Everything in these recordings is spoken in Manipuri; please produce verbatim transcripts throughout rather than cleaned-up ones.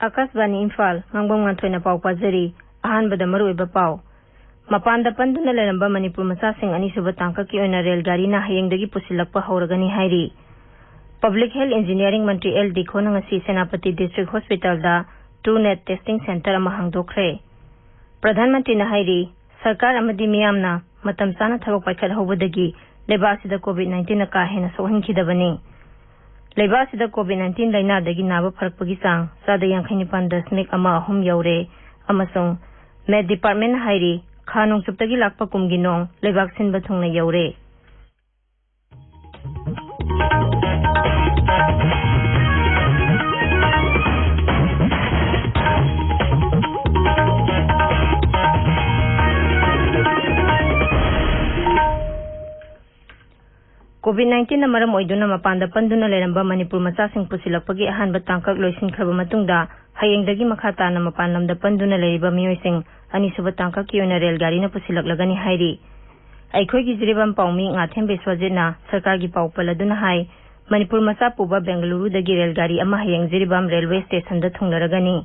ꯑꯥꯀꯥꯁꯕꯥꯅꯤ ꯏꯝꯐꯥꯜ, ꯉꯥꯡꯕꯝ ꯉꯥꯟꯊꯣꯏꯅ ꯄꯥꯎ ꯄꯥꯖꯔꯤ꯫ ꯑꯍꯥꯟꯕꯗ ꯃꯔꯨꯑꯣꯏꯕ ꯄꯥꯎ꯫ ꯃꯄꯥꯟꯗ ꯄꯟꯗꯨꯅ ꯂꯩꯔꯝꯕ ꯃꯅꯤꯄꯨꯔ ꯃꯆꯥꯁꯤꯡ ꯑꯅꯤꯁꯨꯕ ꯇꯥꯡꯀꯛꯀꯤ ꯑꯣꯏꯅ ꯔꯦꯜ ꯒꯥꯔꯤꯅ ꯍꯌꯦꯡꯗꯒꯤ ꯄꯨꯁꯤꯜꯂꯛꯄ ꯍꯧꯔꯒꯅꯤ ꯍꯥꯏꯔꯤ꯫ ꯄꯕ꯭ꯂꯤꯛ ꯍꯦꯜꯊ ꯏꯟꯖꯤꯅꯤꯌꯥꯔꯤꯡ ꯃꯟꯇ꯭ꯔꯤ ꯑꯦꯜ ꯗꯤꯈꯣꯅ ꯉꯁꯤ ꯁꯦꯅꯥꯄꯇꯤ ꯗꯤꯁꯇ꯭ꯔꯤꯛ ꯍꯣꯁꯄꯤꯇꯥꯜꯗ ꯇ꯭ꯔꯨ ꯅꯦꯠ ꯇꯦꯁꯇꯤꯡ ꯁꯦꯟꯇꯔ ꯑꯃ ꯍꯥꯡꯗꯣꯛꯈ꯭ꯔꯦ꯫ ꯄ꯭ꯔꯙꯥꯟ ꯃꯟꯇ꯭ꯔꯤꯅ ꯍꯥꯏꯔꯤ, ꯁꯔꯀꯥꯔ ꯑꯃꯗꯤ ꯃꯤꯌꯥꯝꯅ ꯃꯇꯝ ꯆꯥꯅ ꯊꯕꯛ ꯄꯥꯏꯈꯠꯍꯧꯕꯗꯒꯤ ꯂꯩꯕꯥꯛ ꯑꯁꯤꯗ ꯀꯣꯚꯤꯗ ꯅꯥꯏꯟꯇꯤꯟꯅ ꯀꯥ ꯍꯦꯟꯅ ꯁꯣꯛꯍꯟꯈꯤꯗꯕꯅꯤ꯫ ꯂꯩꯕꯥꯛ ꯑꯁꯤꯗ ꯀꯣꯚꯤꯗ ꯅꯥꯏꯟꯇꯤꯟ ꯂꯥꯏꯅꯥꯗꯒꯤ ꯅꯥꯕ ꯐꯔꯛꯄꯒꯤ ꯆꯥꯡ ꯆꯥꯗ ꯌꯥꯡꯈꯩ ꯅꯤꯄꯥꯟ ꯗꯁꯃꯤꯛ ꯑꯃ ꯑꯍꯨꯝ ꯌꯧꯔꯦ ꯑꯃꯁꯨꯡ ꯃꯦꯠ ꯗꯤꯄꯥꯔꯠꯃꯦꯟꯅ ꯍꯥꯏꯔꯤ, ꯈꯥ ꯅꯣꯡꯆꯨꯞꯇꯒꯤ ꯂꯥꯛꯄ ꯀꯨꯝꯒꯤ ꯅꯣꯡ ꯂꯩꯕꯥꯛ ꯁꯤꯟꯕ ꯊꯨꯡꯅ ꯌꯧꯔꯦ꯫ ꯀꯣꯚꯤꯗ ꯅꯥꯏꯟꯇꯤꯟꯅ ꯃꯔꯝ ꯑꯣꯏꯗꯨꯅ ꯃꯄꯥꯟꯗ ꯄꯟꯗꯨꯅ ꯂꯩꯔꯝꯕ ꯃꯅꯤꯄꯨꯔ ꯃꯆꯥꯁꯤꯡ ꯄꯨꯁꯤꯜꯂꯛꯄꯒꯤ ꯑꯍꯥꯟꯕ ꯇꯥꯡꯀꯛ ꯂꯣꯏꯁꯤꯟꯈ꯭ꯔꯕ ꯃꯇꯨꯡꯗ, ꯍꯌꯦꯡꯗꯒꯤ ꯃꯈꯥ ꯇꯥꯅ ꯃꯄꯥꯟ ꯂꯝꯗ ꯄꯟꯗꯨꯅ ꯂꯩꯔꯤꯕ ꯃꯤꯑꯣꯏꯁꯤꯡ ꯑꯅꯤꯁꯨꯕ ꯇꯥꯡꯀꯛꯀꯤ ꯑꯣꯏꯅ ꯔꯦꯜ ꯒꯥꯔꯤꯅ ꯄꯨꯁꯤꯜꯂꯛꯂꯒꯅꯤ ꯍꯥꯏꯔꯤ꯫ ꯑꯩꯈꯣꯏꯒꯤ ꯖꯤꯔꯤꯕꯥꯝ ꯄꯥꯎꯃꯤ ꯉꯥꯊꯦꯝ ꯕꯤꯁ꯭ꯋꯖꯤꯠꯅ ꯁꯔꯀꯥꯔꯒꯤ ꯄꯥꯎ ꯄꯜꯂꯗꯨꯅ ꯍꯥꯏ, ꯃꯅꯤꯄꯨꯔ ꯃꯆꯥ ꯄꯨꯕ ꯕꯦꯡꯒꯂꯨꯔꯨꯗꯒꯤ ꯔꯦꯜ ꯒꯥꯔꯤ ꯑꯃ ꯍꯌꯦꯡ ꯖꯤꯔꯤꯕꯥꯝ ꯔꯦꯜꯋꯦ ꯁ꯭ꯇꯦꯁꯟꯗ ꯊꯨꯡꯂꯔꯒꯅꯤ꯫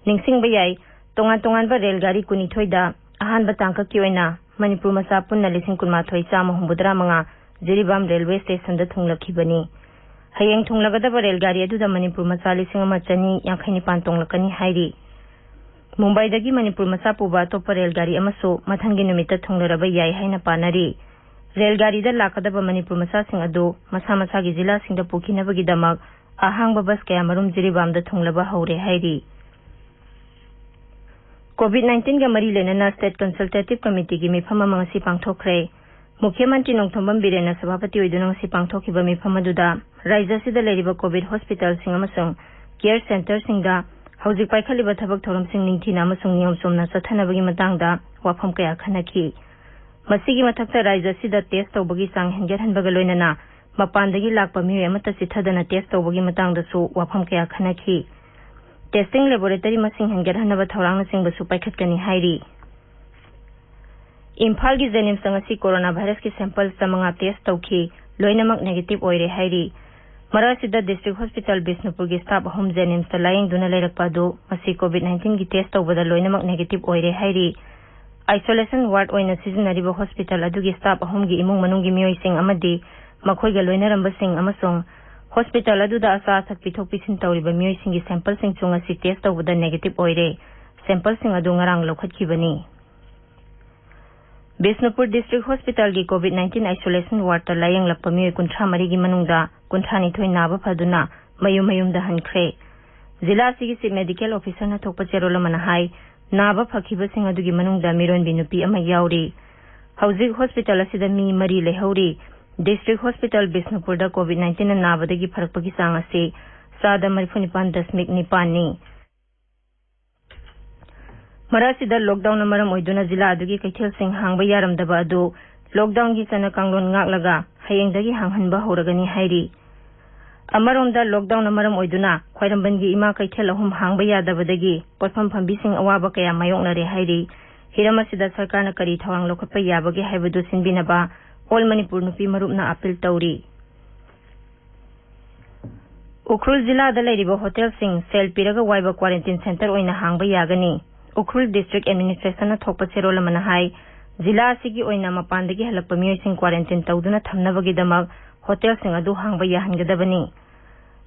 ꯅꯤꯡꯁꯤꯡꯕ ꯌꯥꯏ, ꯇꯣꯉꯥꯟ ꯇꯣꯉꯥꯟꯕ ꯔꯦꯜ ꯒꯥꯔꯤ ꯀꯨꯟꯅꯤꯊꯣꯏꯗ ꯑꯍꯥꯟꯕ ꯇꯥꯡꯀꯛꯀꯤ ꯑꯣꯏꯅ ꯃꯅꯤꯄꯨꯔ ꯃꯆꯥ ꯄꯨꯟꯅ ꯂꯤꯁꯤꯡ ꯀꯨꯟꯃꯥꯊꯣꯏ ꯆꯥꯝꯃ ꯍꯨꯝꯐꯨꯇꯔꯥ ꯃꯉꯥ ꯖꯤꯔꯤꯕꯥꯝ ꯔꯦꯜꯋꯦ ꯁ꯭ꯇꯦꯁꯟꯗ ꯊꯨꯡꯂꯛꯈꯤꯕꯅꯤ꯫ ꯍꯌꯦꯡ ꯊꯨꯡꯂꯒꯗꯕ ꯔꯦꯜ ꯒꯥꯔꯤ ꯑꯗꯨꯗ ꯃꯅꯤꯄꯨꯔ ꯃꯆꯥ ꯂꯤꯁꯤꯡ ꯑꯃ ꯆꯅꯤ ꯌꯥꯡꯈꯩ ꯅꯤꯄꯥꯟ ꯇꯣꯡꯂꯛꯀꯅꯤ ꯍꯥꯏꯔꯤ꯫ ꯃꯨꯝꯕꯥꯏꯗꯒꯤ ꯃꯅꯤꯄꯨꯔ ꯃꯆꯥ ꯄꯨꯕ ꯑꯇꯣꯞꯄ ꯔꯦꯜ ꯒꯥꯔꯤ ꯑꯃꯁꯨ ꯃꯊꯪꯒꯤ ꯅꯨꯃꯤꯠꯇ ꯊꯨꯡꯂꯔꯕ ꯌꯥꯏ ꯍꯥꯏꯅ ꯄꯥꯅꯔꯤ꯫ ꯔꯦꯜ ꯒꯥꯔꯤꯗ ꯂꯥꯛꯀꯗꯕ ꯃꯅꯤꯄꯨꯔ ꯃꯆꯥꯁꯤꯡ ꯑꯗꯨ ꯃꯁꯥ ꯃꯁꯥꯒꯤ ꯖꯤꯂꯥꯁꯤꯡꯗ ꯄꯨꯈꯤꯅꯕꯒꯤꯗꯃꯛ ꯑꯍꯥꯡꯕ ꯕꯁ ꯀꯌꯥꯃꯔꯨꯝ ꯖꯤꯔꯤꯕꯥꯝꯗ ꯊꯨꯡꯂꯕ ꯍꯧꯔꯦ ꯍꯥꯏꯔꯤ꯫ ꯀꯣꯚꯤꯗ ꯅꯥꯏꯟꯇꯤꯟꯒ ꯃꯔꯤ ꯂꯩꯅꯅ ꯁ꯭ꯇꯦꯠ ꯀꯟꯁꯜꯇꯦꯇꯤꯚ ꯀꯃꯤꯇꯤꯒꯤ ꯃꯤꯐꯝ ꯑꯃ ꯉꯁꯤ ꯄꯥꯡꯊꯣꯛꯈ꯭ꯔꯦ꯫ ꯃꯨꯈ꯭ꯌ ꯃꯟꯇ꯭ꯔꯤ ꯅꯣꯡꯊꯣꯝꯕꯝ ꯕꯤꯔꯦꯟꯅ ꯁꯚꯥꯄꯇꯤ ꯑꯣꯏꯗꯨꯅ ꯉꯁꯤ ꯄꯥꯡꯊꯣꯛꯈꯤꯕ ꯃꯤꯐꯝ ꯑꯗꯨꯗ ꯔꯥꯖ꯭ꯌ ꯑꯁꯤꯗ ꯂꯩꯔꯤꯕ ꯀꯣꯚꯤꯗ ꯍꯣꯁꯄꯤꯇꯥꯜꯁꯤꯡ ꯑꯃꯁꯨꯡ ꯀꯦꯌꯔ ꯁꯦꯟꯇꯔꯁꯤꯡꯗ ꯍꯧꯖꯤꯛ ꯄꯥꯏꯈꯠꯂꯤꯕ ꯊꯕꯛ ꯊꯧꯔꯝꯁꯤꯡ ꯅꯤꯡꯊꯤꯅ ꯑꯃꯁꯨꯡ ꯅꯤꯌꯣꯝ ꯆꯨꯝꯅ ꯆꯠꯊꯅꯕꯒꯤ ꯃꯇꯥꯡꯗ ꯋꯥꯐꯝ ꯀꯌꯥ ꯈꯟꯅꯈꯤ꯫ ꯃꯁꯤꯒꯤ ꯃꯊꯛꯇ ꯔꯥꯖ꯭ꯌ ꯑꯁꯤꯗ ꯇꯦꯁ ꯇꯧꯕꯒꯤ ꯆꯥꯡ ꯍꯦꯟꯒꯠꯍꯟꯕꯒ ꯂꯣꯏꯅꯅ ꯃꯄꯥꯟꯗꯒꯤ ꯂꯥꯛꯄ ꯃꯤꯑꯣꯏ ꯑꯃꯠꯇ ꯆꯤꯠꯊꯗꯅ ꯇꯦꯁ ꯇꯧꯕꯒꯤ ꯃꯇꯥꯡꯗꯁꯨ ꯋꯥꯐꯝ ꯀꯌꯥ ꯈꯟꯅꯈꯤ꯫ ꯇꯦꯁꯇꯤꯡ ꯂꯦꯕꯣꯔꯦꯇꯔꯤ ꯃꯁꯤꯡ ꯍꯦꯟꯒꯠꯍꯟꯅꯕ ꯊꯧꯔꯥꯡꯅꯆꯤꯡꯕꯁꯨ ꯄꯥꯏꯈꯠꯀꯅꯤ ꯍꯥꯏꯔꯤ꯫ ꯏꯝꯐꯥꯜꯒꯤ ꯖꯦꯅꯤꯝꯁꯇ ꯉꯁꯤ ꯀꯣꯔꯣꯅꯥ ꯚꯥꯏꯔꯁꯀꯤ ꯁꯦꯝꯄꯜ ꯆꯥꯃꯉꯥ ꯇꯦꯁ ꯇꯧꯈꯤ, ꯂꯣꯏꯅꯃꯛ ꯅꯦꯒꯦꯇꯤꯚ ꯑꯣꯏꯔꯦ ꯍꯥꯏꯔꯤ꯫ ꯃꯔꯛ ꯑꯁꯤꯗ ꯗꯤꯁꯇ꯭ꯔꯤꯛ ꯍꯣꯁꯄꯤꯇꯥꯜ ꯕꯤꯁꯅꯨꯄꯨꯔꯒꯤ ꯁ꯭ꯇꯥꯐ ꯑꯍꯨꯝ ꯖꯦꯅꯤꯝꯁꯇ ꯂꯥꯌꯦꯡꯗꯨꯅ ꯂꯩꯔꯛꯄ ꯑꯗꯨ ꯉꯁꯤ ꯀꯣꯚꯤꯗ ꯅꯥꯏꯟꯇꯤꯟꯒꯤ ꯇꯦꯁ ꯇꯧꯕꯗ ꯂꯣꯏꯅꯃꯛ ꯅꯦꯒꯦꯇꯤꯚ ꯑꯣꯏꯔꯦ ꯍꯥꯏꯔꯤ꯫ ꯑꯥꯏꯁꯣꯂꯦꯁꯟ ꯋꯥꯔꯗ ꯑꯣꯏꯅ ꯁꯤꯖꯤꯟꯅꯔꯤꯕ ꯍꯣꯁꯄꯤꯇꯥꯜ ꯑꯗꯨꯒꯤ ꯁ꯭ꯇꯥꯐ ꯑꯍꯨꯝꯒꯤ ꯏꯃꯨꯡ ꯃꯅꯨꯡꯒꯤ ꯃꯤꯑꯣꯏꯁꯤꯡ ꯑꯃꯗꯤ ꯃꯈꯣꯏꯒ ꯂꯣꯏꯅꯔꯝꯕꯁꯤꯡ ꯑꯃꯁꯨꯡ ꯍꯣꯁꯄꯤꯇꯥꯜ ꯑꯗꯨꯗ ꯑꯆꯥ ꯑꯊꯛ ꯄꯤꯊꯣꯛ ꯄꯤꯁꯤꯟ ꯇꯧꯔꯤꯕ ꯃꯤꯑꯣꯏꯁꯤꯡꯒꯤ ꯁꯦꯝꯄꯜꯁꯤꯡꯁꯨ ꯉꯁꯤ ꯇꯦꯁ ꯇꯧꯕꯗ ꯅꯦꯒꯦꯇꯤꯚ ꯑꯣꯏꯔꯦ꯫ ꯁꯦꯝꯄꯜꯁꯤꯡ ꯑꯗꯨ ꯉꯔꯥꯡ ꯂꯧꯈꯠꯈꯤꯕꯅꯤ꯫ ꯕꯤꯁꯅꯨꯄꯨꯔ ꯗꯤꯁꯇ꯭ꯔꯤꯛ ꯍꯣꯁꯄꯤꯇꯥꯜꯒꯤ ꯀꯣꯚꯤꯗ ꯅꯥꯏꯟꯇꯤꯟ ꯑꯥꯏꯁꯣꯂꯦꯁꯟ ꯋꯥꯔꯗꯇ ꯂꯥꯌꯦꯡꯂꯛꯄ ꯃꯤꯑꯣꯏ ꯀꯨꯟꯊ꯭ꯔꯥ ꯃꯔꯤꯒꯤ ꯃꯅꯨꯡꯗ ꯀꯨꯟꯊ꯭ꯔꯥ ꯅꯤꯊꯣꯏ ꯅꯥꯕ ꯐꯗꯨꯅ ꯃꯌꯨꯝ ꯃꯌꯨꯝꯗ ꯍꯟꯈ꯭ꯔꯦ꯫ ꯖꯤꯂꯥ ꯑꯁꯤꯒꯤ ꯆꯤꯐ ꯃꯦꯗꯤꯀꯦꯜ ꯑꯣꯐꯤꯁꯔꯅ ꯊꯣꯛꯄ ꯆꯦꯔꯣꯜ ꯑꯃꯅ ꯍꯥꯏ, ꯅꯥꯕ ꯐꯈꯤꯕꯁꯤꯡ ꯑꯗꯨꯒꯤ ꯃꯅꯨꯡꯗ ꯃꯤꯔꯣꯟꯕꯤ ꯅꯨꯄꯤ ꯑꯃ ꯌꯥꯎꯔꯤ꯫ ꯍꯧꯖꯤꯛ ꯍꯣꯁꯄꯤꯇꯥꯜ ꯑꯁꯤꯗ ꯃꯤ ꯃꯔꯤ ꯂꯩꯍꯧꯔꯤ꯫ ꯗꯤꯁꯇ꯭ꯔꯤꯛ ꯍꯣꯁꯄꯤꯇꯥꯜ ꯕꯤꯁꯅꯨꯄꯨꯔꯗ ꯀꯣꯚꯤꯗ ꯅꯥꯏꯟꯇꯤꯟꯅ ꯅꯥꯕꯗꯒꯤ ꯐꯔꯛꯄꯒꯤ ꯆꯥꯡ ꯑꯁꯤ ꯆꯥꯗ ꯃꯔꯤꯐꯨ ꯅꯤꯄꯥꯟ ꯗꯁꯃꯤꯛ ꯅꯤꯄꯥꯟꯅꯤ꯫ ꯃꯔꯛ ꯑꯁꯤꯗ ꯂꯣꯛꯗꯥꯎꯟꯅ ꯃꯔꯝ ꯑꯣꯏꯗꯨꯅ ꯖꯤꯂꯥ ꯑꯗꯨꯒꯤ ꯀꯩꯊꯦꯜꯁꯤꯡ ꯍꯥꯡꯕ ꯌꯥꯔꯝꯗꯕ ꯑꯗꯨ ꯂꯣꯛꯗꯥꯎꯟꯒꯤ ꯆꯠꯅ ꯀꯥꯡꯂꯣꯟ ꯉꯥꯛꯂꯒ ꯍꯌꯦꯡꯗꯒꯤ ꯍꯥꯡꯍꯟꯕ ꯍꯧꯔꯒꯅꯤ ꯍꯥꯏꯔꯤ꯫ ꯑꯃꯔꯣꯝꯗ ꯂꯣꯛꯗꯥꯎꯟꯅ ꯃꯔꯝ ꯑꯣꯏꯗꯨꯅ ꯈ꯭ꯋꯥꯏꯔꯝꯕꯟꯒꯤ ꯏꯃꯥ ꯀꯩꯊꯦꯜ ꯑꯍꯨꯝ ꯍꯥꯡꯕ ꯌꯥꯗꯕꯗꯒꯤ ꯄꯣꯠꯐꯝ ꯐꯝꯕꯤꯁꯤꯡ ꯑꯋꯥꯕ ꯀꯌꯥ ꯃꯥꯌꯣꯛꯅꯔꯦ ꯍꯥꯏꯔꯤ꯫ ꯍꯤꯔꯝ ꯑꯁꯤꯗ ꯁꯔꯀꯥꯔꯅ ꯀꯔꯤ ꯊꯧꯔꯥꯡ ꯂꯧꯈꯠꯄ ꯌꯥꯕꯒꯦ ꯍꯥꯏꯕꯗꯨ ꯁꯤꯟꯕꯤꯅꯕ ꯑꯣꯜ ꯃꯅꯤꯄꯨꯔ ꯅꯨꯄꯤ ꯃꯔꯨꯞꯅ ꯑꯥꯄꯤꯜ ꯇꯧꯔꯤ꯫ ꯎꯈ꯭ꯔꯨꯜ ꯖꯤꯂꯥꯗ ꯂꯩꯔꯤꯕ ꯍꯣꯇꯦꯜꯁꯤꯡ ꯁꯦꯜ ꯄꯤꯔꯒ ꯋꯥꯏꯕ ꯀ꯭ꯋꯥꯔꯦꯟꯇꯤꯟ ꯁꯦꯟꯇꯔ ꯑꯣꯏꯅ ꯍꯥꯡꯕ ꯌꯥꯒꯅꯤ꯫ ꯎꯈ꯭ꯔꯨꯜ ꯗꯤꯁꯇ꯭ꯔꯤꯛ ꯑꯦꯗꯃꯤꯅꯤꯁꯇ꯭ꯔꯦꯁꯟꯅ ꯊꯣꯛꯄ ꯆꯦꯔꯣꯜ ꯑꯃꯅ ꯍꯥꯏ, ꯖꯤꯂꯥ ꯑꯁꯤꯒꯤ ꯑꯣꯏꯅ ꯃꯄꯥꯟꯗꯒꯤ ꯍꯜꯂꯛꯄ ꯃꯤꯑꯣꯏꯁꯤꯡ ꯀ꯭ꯋꯥꯔꯦꯟꯇꯤꯟ ꯇꯧꯗꯨꯅ ꯊꯝꯅꯕꯒꯤꯗꯃꯛ ꯍꯣꯇꯦꯜꯁꯤꯡ ꯑꯗꯨ ꯍꯥꯡꯕ ꯌꯥꯍꯟꯒꯗꯕꯅꯤ꯫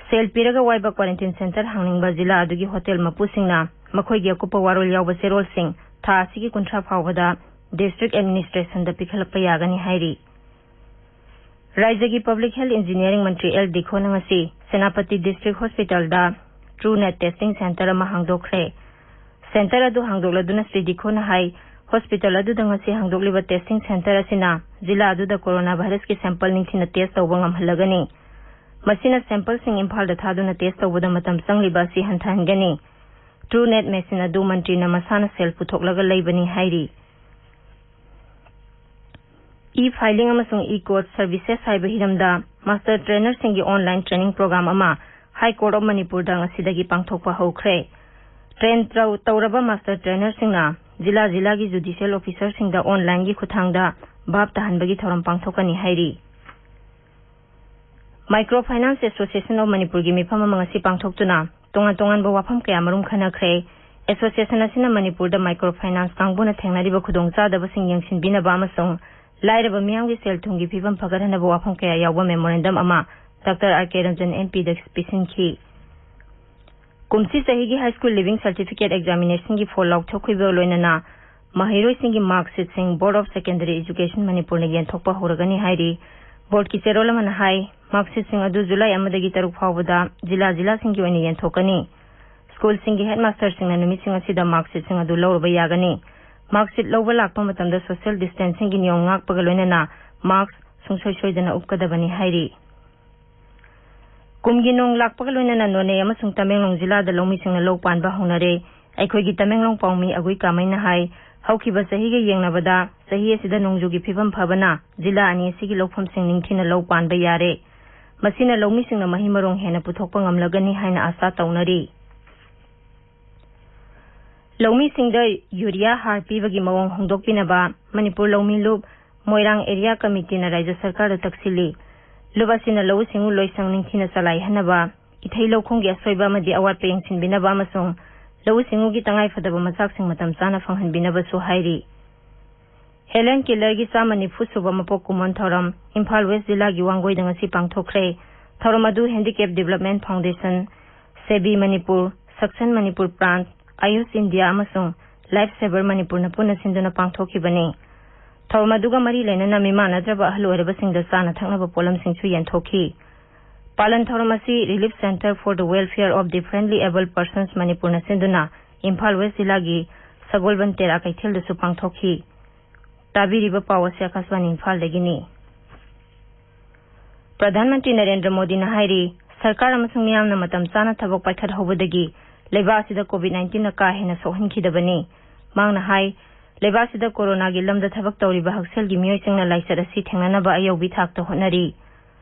ꯁꯦꯜ ꯄꯤꯔꯒ ꯋꯥꯏꯕ ꯀ꯭ꯋꯥꯔꯦꯟꯇꯤꯟ ꯁꯦꯟꯇꯔ ꯍꯥꯡꯅꯤꯡꯕ ꯖꯤꯂꯥ ꯑꯗꯨꯒꯤ ꯍꯣꯇꯦꯜ ꯃꯄꯨꯁꯤꯡꯅ ꯃꯈꯣꯏꯒꯤ ꯑꯀꯨꯞꯄ ꯋꯥꯔꯣꯜ ꯌꯥꯎꯕ ꯆꯦꯔꯣꯜꯁꯤꯡ ꯊꯥ ꯑꯁꯤꯒꯤ ꯀꯨꯟꯊ꯭ꯔꯥ ꯐꯥꯎꯕꯗ ꯗꯤꯁꯇ꯭ꯔꯤꯛ ꯑꯦꯗꯃꯤꯅꯤꯁꯇ꯭ꯔꯦꯁꯟꯗ ꯄꯤꯈꯠꯂꯛꯄ ꯌꯥꯒꯅꯤ ꯍꯥꯏꯔꯤ꯫ ꯔꯥꯖ꯭ꯌꯒꯤ ꯄꯕ꯭ꯂꯤꯛ ꯍꯦꯜꯊ ꯏꯟꯖꯤꯅꯤꯌꯥꯔꯤꯡ ꯃꯟꯇ꯭ꯔꯤ ꯑꯦꯜ ꯗꯤꯈꯣꯅ ꯉꯁꯤ ꯁꯦꯅꯥꯄꯇꯤ ꯗꯤꯁꯇ꯭ꯔꯤꯛ ꯍꯣꯁꯄꯤꯇꯥꯜꯗ ꯇ꯭ꯔꯨ ꯅꯦꯠ ꯇꯦꯁꯇꯤꯡ ꯁꯦꯟꯇꯔ ꯑꯃ ꯍꯥꯡꯗꯣꯛꯈ꯭ꯔꯦ꯫ ꯁꯦꯟꯇꯔ ꯑꯗꯨ ꯍꯥꯡꯗꯣꯛꯂꯗꯨꯅ ꯁ꯭ꯔꯤ ꯗꯤꯈꯣꯅ ꯍꯥꯏ, ꯍꯣꯁꯄꯤꯇꯥꯜ ꯑꯗꯨꯗ ꯉꯁꯤ ꯍꯥꯡꯗꯣꯛꯂꯤꯕ ꯇꯦꯁꯇꯤꯡ ꯁꯦꯟꯇꯔ ꯑꯁꯤꯅ ꯖꯤꯂꯥ ꯑꯗꯨꯗ ꯀꯣꯔꯣꯅꯥ ꯚꯥꯏꯔꯁꯀꯤ ꯁꯦꯝꯄꯜ ꯅꯤꯡꯊꯤꯅ ꯇꯦꯁ ꯇꯧꯕ ꯉꯝꯍꯜꯂꯒꯅꯤ꯫ ꯃꯁꯤꯅ ꯁꯦꯝꯄꯜꯁꯤꯡ ꯏꯝꯐꯥꯜꯗ ꯊꯥꯗꯨꯅ ꯇꯦꯁ ꯇꯧꯕꯗ ꯃꯇꯝ ꯆꯪꯂꯤꯕ ꯑꯁꯤ ꯍꯟꯊꯍꯟꯒꯅꯤ꯫ ꯇ꯭ꯔꯨ ꯅꯦꯠ ꯃꯦꯁꯤꯟ ꯑꯗꯨ ꯃꯟꯇ꯭ꯔꯤꯅ ꯃꯁꯥꯅ ꯁꯦꯜ ꯄꯨꯊꯣꯛꯂꯒ ꯂꯩꯕꯅꯤ ꯍꯥꯏꯔꯤ꯫ ꯏ ꯐꯥꯏꯂꯤꯡ ꯑꯃꯁꯨꯡ ꯏ ꯀꯣꯔꯠ ꯁꯔꯚꯤꯁꯦꯁ ꯍꯥꯏꯕ ꯍꯤꯔꯝꯗ ꯃꯥꯁꯇꯔ ꯇ꯭ꯔꯦꯅꯔꯁꯤꯡꯒꯤ ꯑꯣꯟꯂꯥꯏꯟ ꯇ꯭ꯔꯦꯅꯤꯡ ꯄ꯭ꯔꯣꯒ꯭ꯔꯥꯝ ꯑꯃ ꯍꯥꯏ ꯀꯣꯔꯠ ꯑꯣꯐ ꯃꯅꯤꯄꯨꯔꯗ ꯉꯁꯤꯗꯒꯤ ꯄꯥꯡꯊꯣꯛꯄ ꯍꯧꯈ꯭ꯔꯦ꯫ ꯇ꯭ꯔꯦꯟ ꯇꯧ-, ꯇꯧꯔꯕ ꯃꯥꯁꯇꯔ ꯇ꯭ꯔꯦꯅꯔꯁꯤꯡꯅ ꯖꯤꯂꯥ ꯖꯤꯂꯥꯒꯤ ꯖꯨꯗꯤꯁꯤꯌꯦꯜ ꯑꯣꯐꯤꯁꯔꯁꯤꯡꯗ ꯑꯣꯟꯂꯥꯏꯟꯒꯤ ꯈꯨꯠꯊꯥꯡꯗ ꯚꯥꯞ ꯇꯥꯍꯟꯕꯒꯤ ꯊꯧꯔꯝ ꯄꯥꯡꯊꯣꯛꯀꯅꯤ ꯍꯥꯏꯔꯤ꯫ Microfinance Association of ꯃꯅꯤꯄꯨꯔꯒꯤ ꯃꯤꯐꯝ ꯑꯃ ꯉꯁꯤ ꯄꯥꯡꯊꯣꯛꯇꯨꯅ ꯇꯣꯉꯥꯟ ꯇꯣꯉꯥꯟꯕ ꯋꯥꯐꯝ ꯀꯌꯥ ꯃꯔꯨꯝ ꯈꯟꯅꯈ꯭ꯔꯦ꯫ ꯑꯦꯁꯣꯁꯤꯌꯦꯁꯟ ꯑꯁꯤꯅ ꯃꯅꯤꯄꯨꯔꯗ ꯃꯥꯏꯀ꯭ꯔꯣ ꯐꯥꯏꯅꯥꯟꯁ ꯀꯥꯡꯕꯨꯅ ꯊꯦꯡꯅꯔꯤꯕ ꯈꯨꯗꯣꯡꯆꯥꯗꯕꯁꯤꯡ ꯌꯦꯡꯁꯤꯟꯕꯤꯅꯕ ꯑꯃꯁꯨꯡ ꯂꯥꯏꯔꯕ ꯃꯤꯌꯥꯝꯒꯤ ꯁꯦꯜ ꯊꯨꯝꯒꯤ ꯐꯤꯕꯝ ꯐꯒꯠꯍꯟꯅꯕ ꯋꯥꯐꯝ ꯀꯌꯥ ꯌꯥꯎꯕ ꯃꯦꯃꯣꯔꯦꯟꯗꯝ ꯑꯃ doctor R K Ranjan M ꯄꯤꯗ ꯄꯤꯁꯤꯟꯈꯤ꯫ ꯀꯨꯝꯁꯤ ꯆꯍꯤꯒꯤ ꯍꯥꯏ ꯁ꯭ꯀꯨꯜ ꯂꯤꯚꯤꯡ ꯁꯥꯔꯇꯤꯐꯤꯀꯦꯠ ꯑꯦꯛꯖꯥꯃꯤꯅꯦꯁꯟꯒꯤ ꯐꯣꯜ ꯂꯥꯎꯊꯣꯛꯈꯤꯕ ꯂꯣꯏꯅꯅ ꯃꯍꯩꯔꯣꯏꯁꯤꯡꯒꯤ ꯃꯥꯔꯛꯁꯤꯠꯁꯤꯡ ꯕꯣꯔꯗ ꯑꯣꯐ ꯁꯦꯀꯦꯟꯗꯔꯤ ꯏꯖꯨꯀꯦꯁꯟ ꯃꯅꯤꯄꯨꯔꯅ ꯌꯦꯟꯊꯣꯛꯄ ꯍꯧꯔꯒꯅꯤ ꯍꯥꯏꯔꯤ꯫ ꯕꯣꯔꯗꯀꯤ ꯆꯦꯔꯣꯜ ꯑꯃꯅ ꯍꯥꯏ, ꯃꯥꯔꯛꯁꯤꯠꯁꯤꯡ ꯑꯗꯨ ꯖꯨꯂꯥꯏ ꯑꯃꯗꯒꯤ ꯇꯔꯨꯛ ꯐꯥꯎꯕꯗ ꯖꯤꯂꯥ ꯖꯤꯂꯥꯁꯤꯡꯒꯤ ꯑꯣꯏꯅ ꯌꯦꯟꯊꯣꯛꯀꯅꯤ꯫ ꯁ꯭ꯀꯨꯜꯁꯤꯡꯒꯤ ꯍꯦꯗꯃꯥꯁꯇꯔꯁꯤꯡꯅ ꯅꯨꯃꯤꯠꯁꯤꯡ ꯑꯁꯤꯗ ꯃꯥꯔꯛꯁꯤꯠꯁꯤꯡ ꯑꯗꯨ ꯂꯧꯔꯨꯕ ꯌꯥꯒꯅꯤ꯫ ꯃꯥꯔꯛꯁꯤꯠ ꯂꯧꯕ ꯂꯥꯛꯄ ꯃꯇꯝꯗ ꯁꯣꯁꯤꯌꯦꯜ ꯗꯤꯁꯇꯦꯟꯁꯤꯡꯒꯤ ꯅꯤꯌꯣꯝ ꯉꯥꯛꯄꯒ ꯂꯣꯏꯅꯅ ꯃꯥꯁ꯭ꯛ ꯁꯨꯡꯁꯣꯏ ꯁꯣꯏꯗꯅ ꯎꯞꯀꯗꯕꯅꯤ ꯍꯥꯏꯔꯤ꯫ ꯀꯨꯝꯒꯤ ꯅꯣꯡ ꯂꯥꯛꯄꯒ ꯂꯣꯏꯅꯅ ꯅꯣꯅꯦ ꯑꯃꯁꯨꯡ ꯇꯃꯦꯡꯂꯣꯡ ꯖꯤꯂꯥꯗ ꯂꯧꯃꯤꯁꯤꯡꯅ ꯂꯧ ꯄꯥꯟꯕ ꯍꯧꯅꯔꯦ꯫ ꯑꯩꯈꯣꯏꯒꯤ ꯇꯃꯦꯡꯂꯣꯡ ꯄꯥꯎꯃꯤ ꯑꯒꯨꯏ ꯀꯥꯃꯩꯅ ꯍꯥꯏ, ꯍꯧꯈꯤꯕ ꯆꯍꯤꯒ ꯌꯦꯡꯅꯕꯗ ꯆꯍꯤ ꯑꯁꯤꯗ ꯅꯣꯡꯖꯨꯒꯤ ꯐꯤꯕꯝ ꯐꯕꯅ ꯖꯤꯂꯥ ꯑꯅꯤ ꯑꯁꯤꯒꯤ ꯂꯧꯐꯝꯁꯤꯡ ꯅꯤꯡꯊꯤꯅ ꯂꯧ ꯄꯥꯟꯕ ꯌꯥꯔꯦ꯫ ꯃꯁꯤꯅ ꯂꯧꯃꯤꯁꯤꯡꯅ ꯃꯍꯩ ꯃꯔꯣꯡ ꯍꯦꯟꯅ ꯄꯨꯊꯣꯛꯄ ꯉꯝꯂꯒꯅꯤ ꯍꯥꯏꯅ ꯑꯥꯁꯥ ꯇꯧꯅꯔꯤ꯫ ꯂꯧꯃꯤꯁꯤꯡꯗ ꯌꯨꯔꯤꯌꯥ ꯍꯥꯔ ꯄꯤꯕꯒꯤ ꯃꯑꯣꯡ ꯍꯣꯡꯗꯣꯛꯄꯤꯅꯕ ꯃꯅꯤꯄꯨꯔ ꯂꯧꯃꯤ ꯂꯨꯞ ꯃꯣꯏꯔꯥꯡ ꯑꯦꯔꯤꯌꯥ ꯀꯃꯤꯇꯤꯅ ꯔꯥꯖ꯭ꯌ ꯁꯔꯀꯥꯔꯗ ꯇꯛꯁꯤꯜꯂꯤ꯫ ꯂꯨꯞ ꯑꯁꯤꯅ ꯂꯧꯎ ꯁꯤꯡꯎ ꯂꯣꯏꯁꯪ ꯅꯤꯡꯊꯤꯅ ꯆꯂꯥꯏꯍꯟꯅꯕ, ꯏꯊꯩ ꯂꯧꯈꯣꯡꯒꯤ ꯑꯁꯣꯏꯕ ꯑꯃꯗꯤ ꯑꯋꯥꯠꯄ ꯌꯦꯡꯁꯤꯟꯕꯤꯅꯕ ꯑꯃꯁꯨꯡ ꯂꯧꯎ ꯁꯤꯡꯎꯒꯤ ꯇꯉꯥꯏꯐꯗꯕ ꯃꯆꯥꯛꯁꯤꯡ ꯃꯇꯝ ꯆꯥꯅ ꯐꯪꯍꯟꯕꯤꯅꯕꯁꯨ ꯍꯥꯏꯔꯤ꯫ ꯍꯦꯂꯦꯟ ꯀꯦꯂꯔꯒꯤ ꯆꯥꯝꯃ ꯅꯤꯐꯨ ꯁꯨꯕ ꯃꯄꯣꯛ ꯀꯨꯝꯑꯣꯟ ꯊꯧꯔꯝ ꯏꯝꯐꯥꯜ ꯋꯦꯁ ꯖꯤꯂꯥꯒꯤ ꯋꯥꯡꯒꯣꯏꯗ ꯉꯁꯤ ꯄꯥꯡꯊꯣꯛꯈ꯭ꯔꯦ꯫ ꯊꯧꯔꯝ ꯑꯗꯨ ꯍꯦꯟꯗꯤꯀꯦꯞ ꯗꯤꯕꯂꯞꯃꯦꯟ ꯐꯥꯎꯟꯗꯦꯁꯟ, ꯁꯦꯕꯤ ꯃꯅꯤꯄꯨꯔ, ꯁꯛꯁꯟ ꯃꯅꯤꯄꯨꯔ ꯄ꯭ꯔꯥꯟꯠ, ꯑꯥꯌꯨꯁ ꯏꯟꯗꯤꯌꯥ ꯑꯃꯁꯨꯡ ꯂꯥꯏꯐ ꯁꯦꯚꯔ ꯃꯅꯤꯄꯨꯔꯅ ꯄꯨꯟꯅ ꯁꯤꯟꯗꯨꯅ ꯄꯥꯡꯊꯣꯛꯈꯤꯕꯅꯤ꯫ ꯊꯧꯔꯝ ꯑꯗꯨꯒ ꯃꯔꯤ ꯂꯩꯅꯅ ꯃꯤꯃꯥꯟꯅꯗ꯭ꯔꯕ ꯑꯍꯜ ꯑꯣꯏꯔꯕꯁꯤꯡꯗ ꯆꯥꯅ ꯊꯛꯅꯕ ꯄꯣꯠꯂꯝꯁꯤꯡꯁꯨ ꯌꯦꯟꯊꯣꯛꯈꯤ꯫ ꯄꯥꯂꯟ ꯊꯧꯔꯝ ꯑꯁꯤ Relief Centre for the Welfare of Differently Abled Persons ꯃꯅꯤꯄꯨꯔꯅ ꯁꯤꯟꯗꯨꯅ ꯏꯝꯐꯥꯜ ꯋꯦꯁ ꯖꯤꯂꯥꯒꯤ ꯁꯒꯣꯜꯕꯟ ꯇꯦꯔꯥ ꯀꯩꯊꯦꯜꯗꯁꯨ ꯄꯥꯡꯊꯣꯛꯈꯤ꯫ ꯇꯥꯕꯤꯔꯤꯕ ꯄꯥꯎ ꯑꯁꯤ ꯑꯥꯀꯥꯁꯕꯥꯅꯤ ꯏꯝꯐꯥꯜꯗꯒꯤꯅꯤ꯫ ꯄ꯭ꯔꯙꯥꯟ ꯃꯟꯇ꯭ꯔꯤ ꯅꯔꯦꯟꯗ꯭ꯔ ꯃꯣꯗꯤꯅ ꯍꯥꯏꯔꯤ, ꯁꯔꯀꯥꯔ ꯑꯃꯁꯨꯡ ꯃꯤꯌꯥꯝꯅ ꯃꯇꯝ ꯆꯥꯅ ꯊꯕꯛ ꯄꯥꯏꯈꯠꯍꯧꯕꯗꯒꯤ ꯂꯩꯕꯥꯛ ꯑꯁꯤꯗ ꯀꯣꯚꯤꯗ ꯅꯥꯏꯟꯇꯤꯟꯅ ꯀꯥ ꯍꯦꯟꯅ ꯁꯣꯛꯍꯟꯈꯤꯗꯕꯅꯤ꯫ ꯃꯍꯥꯛꯅ ꯍꯥꯏ, ꯂꯩꯕꯥꯛ ꯑꯁꯤꯗ ꯀꯣꯔꯣꯅꯥꯒꯤ ꯂꯝꯗ ꯊꯕꯛ ꯇꯧꯔꯤꯕ ꯍꯛꯁꯦꯜꯒꯤ ꯃꯤꯑꯣꯏꯁꯤꯡꯅ ꯂꯥꯏꯆꯠ ꯑꯁꯤ ꯊꯦꯡꯅꯅꯕ ꯑꯌꯧꯕꯤ ꯊꯥꯛꯇ ꯍꯣꯠꯅꯔꯤ꯫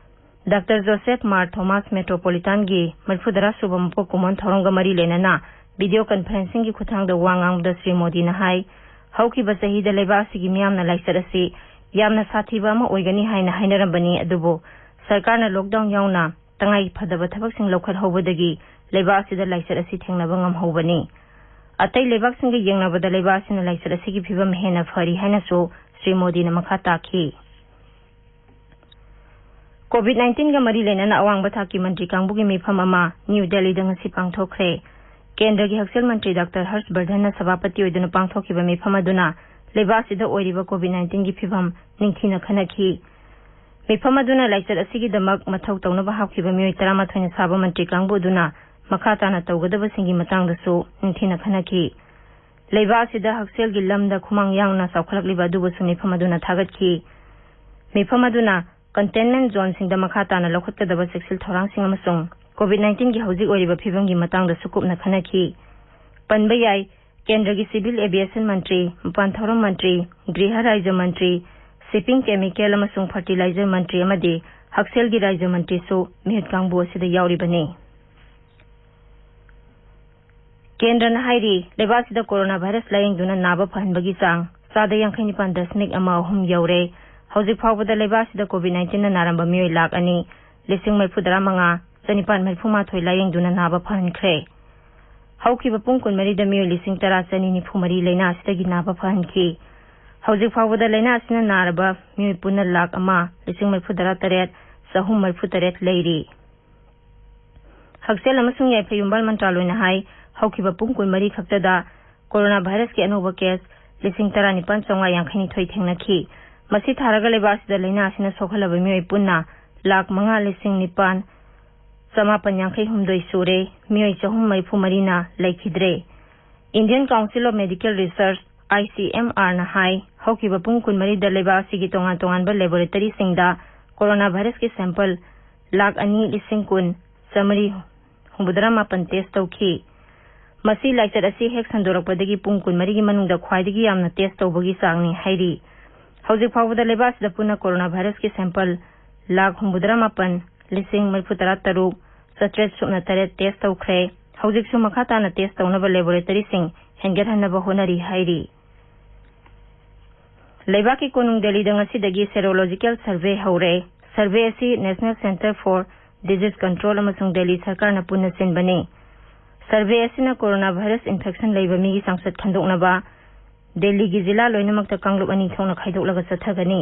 ꯗꯥꯛꯇꯔ ꯖꯣꯁꯦꯐ ꯃꯥꯔ ꯊꯣꯃꯥꯁ ꯃꯦꯇ꯭ꯔꯣꯄꯣꯂꯤꯇꯥꯟꯒꯤ ꯃꯔꯤꯐꯨꯇꯔꯥ ꯁꯨꯕ ꯃꯄꯣꯛ ꯀꯨꯝꯑꯣꯟ ꯊꯧꯔꯝꯒ ꯃꯔꯤ ꯂꯩꯅꯅ ꯚꯤꯗꯤꯑꯣ ꯀꯟꯐꯔꯦꯟꯁꯤꯡꯒꯤ ꯈꯨꯠꯊꯥꯡꯗ ꯋꯥ ꯉꯥꯡꯕꯗ ꯁ꯭ꯔꯤ ꯃꯣꯗꯤꯅ ꯍꯥꯏ, ꯍꯧꯈꯤꯕ ꯆꯍꯤꯗ ꯂꯩꯕꯥꯛ ꯑꯁꯤꯒꯤ ꯃꯤꯌꯥꯝꯅ ꯂꯥꯏꯆꯠ ꯑꯁꯤ ꯌꯥꯝꯅ ꯁꯥꯊꯤꯕ ꯑꯃ ꯑꯣꯏꯒꯅꯤ ꯍꯥꯏꯅ ꯍꯥꯏꯅꯔꯝꯕꯅꯤ, ꯑꯗꯨꯕꯨ ꯁꯔꯀꯥꯔꯅ ꯂꯣꯛꯗꯥꯎꯟ ꯌꯥꯎꯅ ꯇꯉꯥꯏ ꯐꯗꯕ ꯊꯕꯛꯁꯤꯡ ꯂꯧꯈꯠꯍꯧꯕꯗꯒꯤ ꯂꯩꯕꯥꯛ ꯑꯁꯤꯗ ꯂꯥꯏꯆꯠ ꯑꯁꯤ ꯊꯦꯡꯅꯕ ꯉꯝꯍꯧꯕꯅꯤ꯫ ꯑꯇꯩ ꯂꯩꯕꯥꯛꯁꯤꯡꯒ ꯌꯦꯡꯅꯕꯗ ꯂꯩꯕꯥꯛ ꯑꯁꯤꯅ ꯂꯥꯏꯆꯠ ꯑꯁꯤꯒꯤ ꯐꯤꯕꯝ ꯍꯦꯟꯅ ꯐꯔꯤ ꯍꯥꯏꯅꯁꯨ ꯁ꯭ꯔꯤ ꯃꯣꯗꯤꯅ ꯃꯈꯥ ꯇꯥꯈꯤ꯫ ꯀꯣꯚꯤꯗ ꯅꯥꯏꯟꯇꯤꯟꯒ ꯃꯔꯤ ꯂꯩꯅꯅ ꯑꯋꯥꯡꯕ ꯊꯥꯛꯀꯤ ꯃꯟꯇ꯭ꯔꯤ ꯀꯥꯡꯕꯨꯒꯤ ꯃꯤꯐꯝ ꯑꯃ ꯅ꯭ꯌꯨ ꯗꯦꯜꯂꯤꯗ ꯉꯁꯤ ꯄꯥꯡꯊꯣꯛꯈ꯭ꯔꯦ꯫ ꯀꯦꯟꯗ꯭ꯔꯒꯤ ꯍꯛꯁꯦꯜ ꯃꯟꯇ꯭ꯔꯤ ꯗꯥꯛꯇꯔ ꯍꯔꯁ ꯕꯔꯙꯟꯅ ꯁꯚꯥꯄꯇꯤ ꯑꯣꯏꯗꯨꯅ ꯄꯥꯡꯊꯣꯛꯈꯤꯕ ꯃꯤꯐꯝ ꯑꯗꯨꯅ ꯂꯩꯕꯥꯛ ꯑꯁꯤꯗ ꯑꯣꯏꯔꯤꯕ ꯀꯣꯚꯤꯗ ꯅꯥꯏꯟꯇꯤꯟꯒꯤ ꯐꯤꯕꯝ ꯅꯤꯡꯊꯤꯅ ꯈꯟꯅꯈꯤ꯫ ꯃꯤꯐꯝ ꯑꯗꯨꯅ ꯂꯥꯏꯆꯠ ꯑꯁꯤꯒꯤꯗꯃꯛ ꯃꯊꯧ ꯇꯧꯅꯕ ꯍꯥꯞꯈꯤꯕ ꯃꯤꯑꯣꯏ ꯇꯔꯥꯃꯥꯊꯣꯏꯅ ꯁꯥꯕ ꯃꯟꯇ꯭ꯔꯤ ꯀꯥꯡꯕꯨ ꯑꯗꯨꯅ ꯃꯈꯥ ꯇꯥꯅ ꯇꯧꯒꯗꯕꯁꯤꯡꯒꯤ ꯃꯇꯥꯡꯗꯁꯨ ꯅꯤꯡꯊꯤꯅ ꯈꯟꯅꯈꯤ꯫ ꯂꯩꯕꯥꯛ ꯑꯁꯤꯗ ꯍꯛꯁꯦꯜꯒꯤ ꯂꯝꯗ ꯈꯨꯃꯥꯡ ꯌꯥꯡꯅ ꯆꯥꯎꯈꯠꯂꯛꯂꯤꯕ ꯑꯗꯨꯕꯨꯁꯨ ꯃꯤꯐꯝ ꯑꯗꯨꯅ ꯊꯥꯒꯠꯈꯤ꯫ ꯃꯤꯐꯝ ꯑꯗꯨꯅ ꯀꯟꯇꯦꯟꯃꯦꯟ ꯖꯣꯟꯁꯤꯡꯗ ꯃꯈꯥ ꯇꯥꯅ ꯂꯧꯈꯠꯀꯗꯕ ꯆꯦꯛꯁꯤꯜ ꯊꯧꯔꯥꯡꯁꯤꯡ ꯑꯃꯁꯨꯡ ꯀꯣꯚꯤꯗ ꯅꯥꯏꯟꯇꯤꯟꯒꯤ ꯍꯧꯖꯤꯛ ꯑꯣꯏꯔꯤꯕ ꯐꯤꯕꯝꯒꯤ ꯃꯇꯥꯡꯗꯁꯨ ꯀꯨꯞꯅ ꯈꯟꯅꯈꯤ꯫ ꯄꯟꯕ ꯌꯥꯏ, ꯀꯦꯟꯗ꯭ꯔꯒꯤ ꯁꯤꯚꯤꯜ ꯑꯦꯚꯤꯌꯦꯁꯟ ꯃꯟꯇ꯭ꯔꯤ, ꯃꯄꯥꯟ ꯊꯧꯔꯝ ꯃꯟꯇ꯭ꯔꯤ, ꯒ꯭ꯔꯤꯍ ꯔꯥꯖ꯭ꯌ ꯃꯟꯇ꯭ꯔꯤ, ꯁꯤꯞꯄꯤꯡ, ꯀꯦꯃꯤꯀꯦꯜ ꯑꯃꯁꯨꯡ ꯐꯔꯇꯤꯂꯥꯏꯖꯔ ꯃꯟꯇ꯭ꯔꯤ ꯑꯃꯗꯤ ꯍꯛꯁꯦꯜꯒꯤ ꯔꯥꯖ꯭ꯌ ꯃꯟꯇ꯭ꯔꯤꯁꯨ ꯃꯤꯍꯨꯠ ꯀꯥꯡꯕꯨ ꯑꯁꯤꯗ ꯌꯥꯎꯔꯤꯕꯅꯤ꯫ ꯀꯦꯟꯗ꯭ꯔꯅ ꯍꯥꯏꯔꯤ, ꯂꯩꯕꯥꯛ ꯑꯁꯤꯗ ꯀꯣꯔꯣꯅꯥ ꯚꯥꯏꯔꯁ ꯂꯥꯌꯦꯡꯗꯨꯅ ꯅꯥꯕ ꯐꯍꯟꯕꯒꯤ ꯆꯥꯡ ꯆꯥꯗ ꯌꯥꯡꯈꯩ ꯅꯤꯄꯥꯟ ꯗꯁꯃꯤꯛ ꯑꯃ ꯑꯍꯨꯝ ꯌꯧꯔꯦ꯫ ꯍꯧꯖꯤꯛ ꯐꯥꯎꯕꯗ ꯂꯩꯕꯥꯛ ꯑꯁꯤꯗ ꯀꯣꯚꯤꯗ ꯅꯥꯏꯟꯇꯤꯟꯅ ꯅꯥꯔꯝꯕ ꯃꯤꯑꯣꯏ ꯂꯥꯈ ꯑꯅꯤ, ꯂꯤꯁꯤꯡ ꯃꯔꯤꯐꯨ ꯇꯔꯥ ꯃꯉꯥ, ꯆꯅꯤꯄꯥꯟ ꯃꯔꯤꯐꯨ ꯃꯥꯊꯣꯏ ꯂꯥꯌꯦꯡꯗꯨꯅ ꯅꯥꯕ ꯐꯍꯟꯈ꯭ꯔꯦ꯫ ꯍꯧꯈꯤꯕ ꯄꯨꯡ ꯀꯨꯟꯃꯔꯤꯗ ꯃꯤꯑꯣꯏ ꯂꯤꯁꯤꯡ ꯇꯔꯥ ꯆꯅꯤ ꯅꯤꯐꯨ ꯃꯔꯤ ꯂꯥꯏꯅꯥ ꯑꯁꯤꯗꯒꯤ ꯅꯥꯕ ꯐꯍꯟꯈꯤ꯫ ꯍꯧꯖꯤꯛ ꯐꯥꯎꯕꯗ ꯂꯥꯏꯅꯥ ꯑꯁꯤꯅ ꯅꯥꯔꯕ ꯃꯤꯑꯣꯏ ꯄꯨꯟꯅ ꯂꯥꯈ ꯑꯃ, ꯂꯤꯁꯤꯡ ꯃꯔꯤꯐꯨ ꯇꯔꯥ ꯇꯔꯦꯠ, ꯆꯍꯨꯝ ꯃꯔꯤꯐꯨ ꯇꯔꯦꯠ ꯂꯩꯔꯤ꯫ ꯍꯛꯁꯦꯜ ꯑꯃꯁꯨꯡ ꯌꯥꯏꯐ ꯌꯨꯝꯕꯥꯜ ꯃꯟꯇ꯭ꯔꯥꯂꯣꯏꯅ ꯍꯥꯏ, ꯍꯧꯈꯤꯕ ꯄꯨꯡ ꯀꯨꯟꯃꯔꯤ ꯈꯛꯇꯗ ꯀꯣꯔꯣꯅꯥ ꯚꯥꯏꯔꯁꯀꯤ ꯑꯅꯧꯕ ꯀꯦꯁ ꯂꯤꯁꯤꯡ ꯇꯔꯥ ꯅꯤꯄꯥꯟ ꯆꯥꯝꯃꯉꯥ ꯌꯥꯡꯈꯩ ꯅꯤꯊꯣꯏ ꯊꯦꯡꯅꯈꯤ꯫ ꯃꯁꯤ ꯊꯥꯔꯒ ꯂꯩꯕꯥꯛ ꯑꯁꯤꯗ ꯂꯥꯏꯅꯥ ꯑꯁꯤꯅ ꯁꯣꯛꯍꯜꯂꯕ ꯃꯤꯑꯣꯏ ꯄꯨꯟꯅ ꯂꯥꯈ ꯃꯉꯥ ꯂꯤꯁꯤꯡ ꯅꯤꯄꯥꯟ ꯆꯃꯥꯄꯟ ꯌꯥꯡꯈꯩ ꯍꯨꯝꯗꯣꯏ ꯁꯨꯔꯦ꯫ ꯃꯤꯑꯣꯏ ꯆꯍꯨꯝ ꯃꯔꯤꯐꯨ ꯃꯔꯤꯅ ꯂꯩꯈꯤꯗ꯭ꯔꯦ꯫ Indian Council of Medical Research, I C M R ꯅ ꯍꯥꯏ, ꯍꯧꯈꯤꯕ ꯄꯨꯡ ꯀꯨꯟꯃꯔꯤꯗ ꯂꯩꯕꯥꯛ ꯑꯁꯤꯒꯤ ꯇꯣꯉꯥꯟ ꯇꯣꯉꯥꯟꯕ ꯂꯦꯕꯣꯔꯦꯇꯔꯤꯁꯤꯡꯗ ꯀꯣꯔꯣꯅꯥ ꯚꯥꯏꯔꯁꯀꯤ ꯁꯦꯝꯄꯜ ꯂꯥꯈ ꯑꯅꯤ ꯂꯤꯁꯤꯡ ꯀꯨꯟ ꯆꯥꯃꯔꯤ ꯍꯨꯝꯐꯨꯇꯔꯥ ꯃꯥꯄꯟ ꯇꯦꯁ ꯇꯧꯈꯤ꯫ ꯃꯁꯤ ꯂꯥꯏꯆꯠ ꯑꯁꯤ ꯍꯦꯛ ꯁꯟꯗꯣꯔꯛꯄꯗꯒꯤ ꯄꯨꯡ ꯀꯨꯟꯃꯔꯤꯒꯤ ꯃꯅꯨꯡꯗ ꯈ꯭ꯋꯥꯏꯗꯒꯤ ꯌꯥꯝꯅ ꯇꯦꯁ ꯇꯧꯕꯒꯤ ꯆꯥꯡꯅꯤ ꯍꯥꯏꯔꯤ꯫ ꯍꯧꯖꯤꯛ ꯐꯥꯎꯕꯗ ꯂꯩꯕꯥꯛ ꯑꯁꯤꯗ ꯄꯨꯟꯅ ꯀꯣꯔꯣꯅꯥ ꯚꯥꯏꯔꯁꯀꯤ ꯁꯦꯝꯄꯜ ꯂꯥꯈ ꯍꯨꯝꯐꯨꯇꯔꯥ ꯃꯥꯄꯟ ꯂꯤꯁꯤꯡ ꯃꯔꯤꯐꯨꯇꯔꯥ ꯇꯔꯨꯛ ꯆꯥꯇ꯭ꯔꯦꯠ ꯁꯨꯞꯅ ꯇꯔꯦꯠ ꯇꯦꯁ ꯇꯧꯈ꯭ꯔꯦ꯫ ꯍꯧꯖꯤꯛꯁꯨ ꯃꯈꯥ ꯇꯥꯅ ꯇꯦꯁ ꯇꯧꯅꯕ ꯂꯦꯕꯣꯔꯦꯇꯔꯤꯁꯤꯡ ꯍꯦꯟꯒꯠꯍꯟꯅꯕ ꯍꯣꯠꯅꯔꯤ ꯍꯥꯏꯔꯤ꯫ ꯂꯩꯕꯥꯛꯀꯤ ꯀꯣꯅꯨꯡ ꯗꯦꯜꯂꯤꯗ ꯉꯁꯤꯗꯒꯤ ꯁꯦꯔꯣꯂꯣꯖꯤꯀꯦꯜ ꯁꯔꯚꯦ ꯍꯧꯔꯦ꯫ ꯁꯔꯚꯦ ꯑꯁꯤ National Centre for Disease Control ꯑꯃꯁꯨꯡ ꯗꯦꯜꯂꯤ ꯁꯔꯀꯥꯔꯅ ꯄꯨꯟꯅ ꯁꯤꯟꯕꯅꯤ꯫ ꯁꯔꯚꯦ ꯑꯁꯤꯅ ꯀꯣꯔꯣꯅꯥ ꯚꯥꯏꯔꯁ ꯏꯟꯐꯦꯛꯁꯟ ꯂꯩꯕ ꯃꯤꯒꯤ ꯆꯥꯡꯆꯠ ꯈꯪꯗꯣꯛꯅꯕ ꯗꯦꯜꯂꯤꯒꯤ ꯖꯤꯂꯥ ꯂꯣꯏꯅꯃꯛꯇ ꯀꯥꯡꯂꯨꯞ ꯑꯅꯤ ꯊꯣꯛꯅ ꯈꯥꯏꯗꯣꯛꯂꯒ ꯆꯠꯊꯒꯅꯤ꯫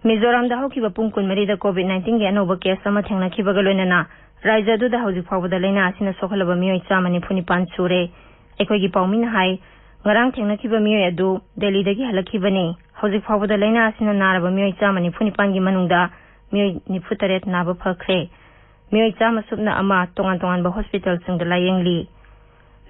ꯃꯤꯖꯣꯔꯥꯝꯗ ꯍꯧꯈꯤꯕ ꯄꯨꯡ ꯀꯨꯟꯃꯔꯤꯗ COVID nineteenꯒꯤ ꯑꯅꯧꯕ ꯀꯦꯁ ꯑꯃ ꯊꯦꯡꯅꯈꯤꯕꯒ ꯂꯣꯏꯅꯅ ꯔꯥꯖ꯭ꯌ ꯑꯗꯨꯗ ꯍꯧꯖꯤꯛ ꯐꯥꯎꯕꯗ ꯂꯥꯏꯅꯥ ꯑꯁꯤꯅ ꯁꯣꯛꯍꯜꯂꯕ ꯃꯤꯑꯣꯏ ꯆꯥꯝꯃ ꯅꯤꯐꯨ ꯅꯤꯄꯥꯟ ꯁꯨꯔꯦ꯫ ꯑꯩꯈꯣꯏꯒꯤ ꯄꯥꯎꯃꯤꯅ ꯍꯥꯏ, ꯉꯔꯥꯡ ꯊꯦꯡꯅꯈꯤꯕ ꯃꯤꯑꯣꯏ ꯑꯗꯨ ꯗꯦꯜꯂꯤꯗꯒꯤ ꯍꯜꯂꯛꯈꯤꯕꯅꯤ꯫ ꯍꯧꯖꯤꯛ ꯐꯥꯎꯕꯗ ꯂꯥꯏꯅꯥ ꯑꯁꯤꯅ ꯅꯥꯔꯕ ꯃꯤꯑꯣꯏ ꯆꯥꯝꯃ ꯅꯤꯐꯨ ꯅꯤꯄꯥꯟꯒꯤ ꯃꯅꯨꯡꯗ ꯃꯤꯑꯣꯏ ꯅꯤꯐꯨ ꯇꯔꯦꯠ ꯅꯥꯕ ꯐꯈ꯭ꯔꯦ꯫ ꯃꯤꯑꯣꯏ ꯆꯥꯝꯃ ꯁꯨꯞꯅ ꯑꯃ ꯇꯣꯉꯥꯟ ꯇꯣꯉꯥꯟꯕ ꯍꯣꯁꯄꯤꯇꯥꯜꯁꯤꯡꯗ ꯂꯥꯌꯦꯡꯂꯤ꯫